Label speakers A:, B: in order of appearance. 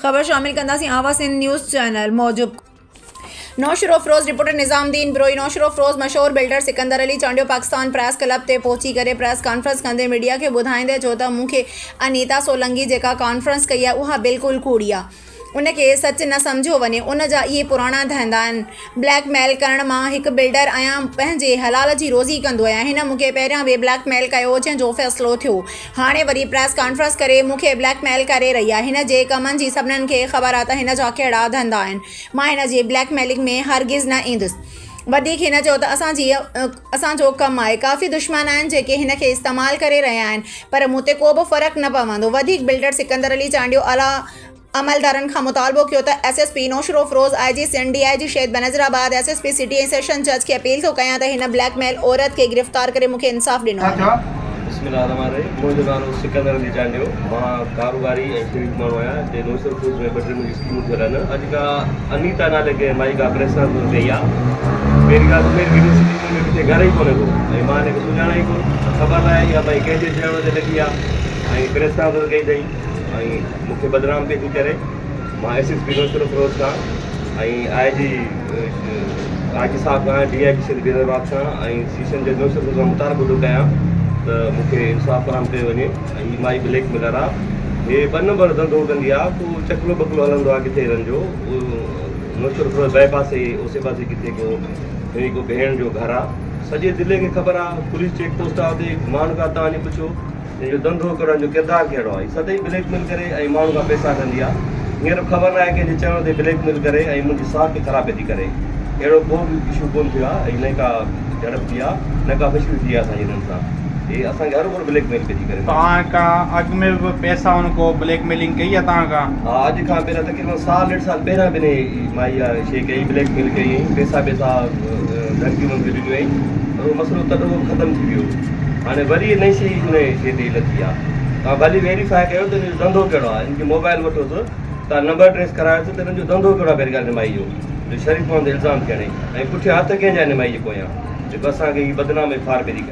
A: خبر شامل ڪنداسين آواز سنڌ نيوز چينل موجب نوشھروفروز، رپورٽر نظام الدين بروھي، نوشھروفروز مشهور builder Sikandar Ali Chandio Pakistan press club تي پهچي ڪري پريس ڪانفرنس ڪندي ميڊيا کي ٻڌائيندي چيو ته مون کي انيتا سولنگي جيڪا ڪانفرنس ڪئي آهي اها بلڪل ڪوڙي آهي ان کي سچ نه سمجهيو وڃي ان جا اهي پراڻا ڌنڌا آهن بليڪ ميل ڪرڻ مان هڪ بلڊر آهيان پنهنجي حلال جي روزي ڪندو آهيان هن مون کي پهريان به بليڪ ميل ڪيو جنهن جو فيصلو ٿيو هاڻي وري پريس ڪانفرنس ڪري مون کي بليڪ ميل ڪري رهي آهي هن جي ڪمن جي سڀنن کي خبر آهي ته هن جا ڪهڙا ڌنڌا آهن مان هن جي بليڪ ميلنگ ۾ هرگز نه ايندس وڌيڪ هن چيو ته اسان جي اسان جو ڪم آهي ڪافي دشمن آهن جيڪي هن کي استعمال ڪري رهيا آهن پر مون تي ڪو به فرق نه پوندو وڌيڪ بلڊر سڪندر علي چانڊيو اعليٰ عملدارن کان مطالبو ڪيو ته S S P Naushahro Feroze, I G Sindh, D I G Shaheed Benazirabad, S S P city ۽ session جج کي اپيل ٿو ڪيان ته هن بليڪ ميل عورت کي گرفتار ڪري مون کي انصاف ڏنو وڃي.
B: بسم الله الرحمٰن الرحيم منهنجو نالو سڪندر علي چانڊيو مان ڪاروباري ۽ شريف ماڻهو آهيان هتي نوشهروفيروز ۾ ٻه ٽي منهنجي اسڪيمون ٿيل آهن اڄ ڪا انيتا نالي ڪنهن مائي ڪا پريس ڪانفرنس ڪئي آهي پهرين ڳالهه ته عمير يونيورسٽي ۾ ڪٿي گهر ئي ڪونهي ڪو ۽ مان هن کي سڃاڻان ئي ڪونه خبر ناهي اها مائي ڪنهن جي چوڻ تي لڳي آهي ۽ پريس ڪانفرنس ڪئي اٿئي ۽ مون کي بدنام پئي ٿي ڪري. مان ايس ايس پي نوشهروفيروز کان ۽ آء جي آء جي صاحب کان ڊي I جي سنڌ بينظيرآباد کان ۽ سيشن جج نوشهروفيروز کان مطالبو ٿو ڪيان ته مون کي انصاف فراهم ڪيو وڃي ۽ هي مائي بليڪ ميلر آ هي ٻه نمبر ڌنڌو ڪندي آ ڪو چڪلو ٻڪلو هلندو آ ڪٿي هنن جو نوشهروفيروز باء پاس جي اوسي پاسي ڪٿي ڪو هن جي ڪو ڀيڻ جو گهر آ سڄي ضلعي کي خبر آ پوليس چيڪ پوسٽ آ اتي ماڻهن کان تان وڃي پڇو هن جو ڌنڌو ڪهڙو آهي، هن جو ڪردار ڪهڙو آهي. هي سدائين بليڪ ميل ڪري ۽ ماڻهن کان پئسا کڻندي آهي. هينئر به خبر ناهي ڪنهن جي چوڻ تي بليڪ ميل ڪري ۽ منهنجي ساک کي خراب پئي ٿي ڪري. اهڙو ڪو به اشو ڪونه ٿيو آهي ۽ نه ڪا جهڙپ ٿي آهي نه ڪا دشمني ٿي آهي اسان جي هنن سان. هي اسان کي هروڀرو بليڪ ميل پئي ٿي ڪري.
C: توهان کان اڳ ۾ به پئسا هن ڪو بليڪ ميلنگ ڪئي آهي توهان کان؟
B: ها اڄ کان پهريان تقريبن سال ڏيڍ سال پهريان به هن مائي اها شيء ڪئي بليڪ ميل ڪئي هئائين پئسا ٻئسا ڌمڪيون ومڪيون ڏنيون هئائين پر اهو مسئلو تڏهن به ختم ٿي ويو. هاڻي وري نئين شيء ان شيء تي لٿي آ. توهان ڀلي ويريفائي ڪيو ته ان جو ڌنڌو ڪهڙو آ. ان کي موبائل وٺوس توهان نمبر ٽريس ڪرايوس ته ان جو ڌنڌو ڪهڙو آ پهرين ڳالهه ان مائي جو جو شريف ماڻهن تي الزام ٿي هڻي ۽ پٺيان هٿ ڪنهن جا ان مائي جي پويان جيڪو اسان کي هي بدنام ۽ خوار پئي ٿي ڪري.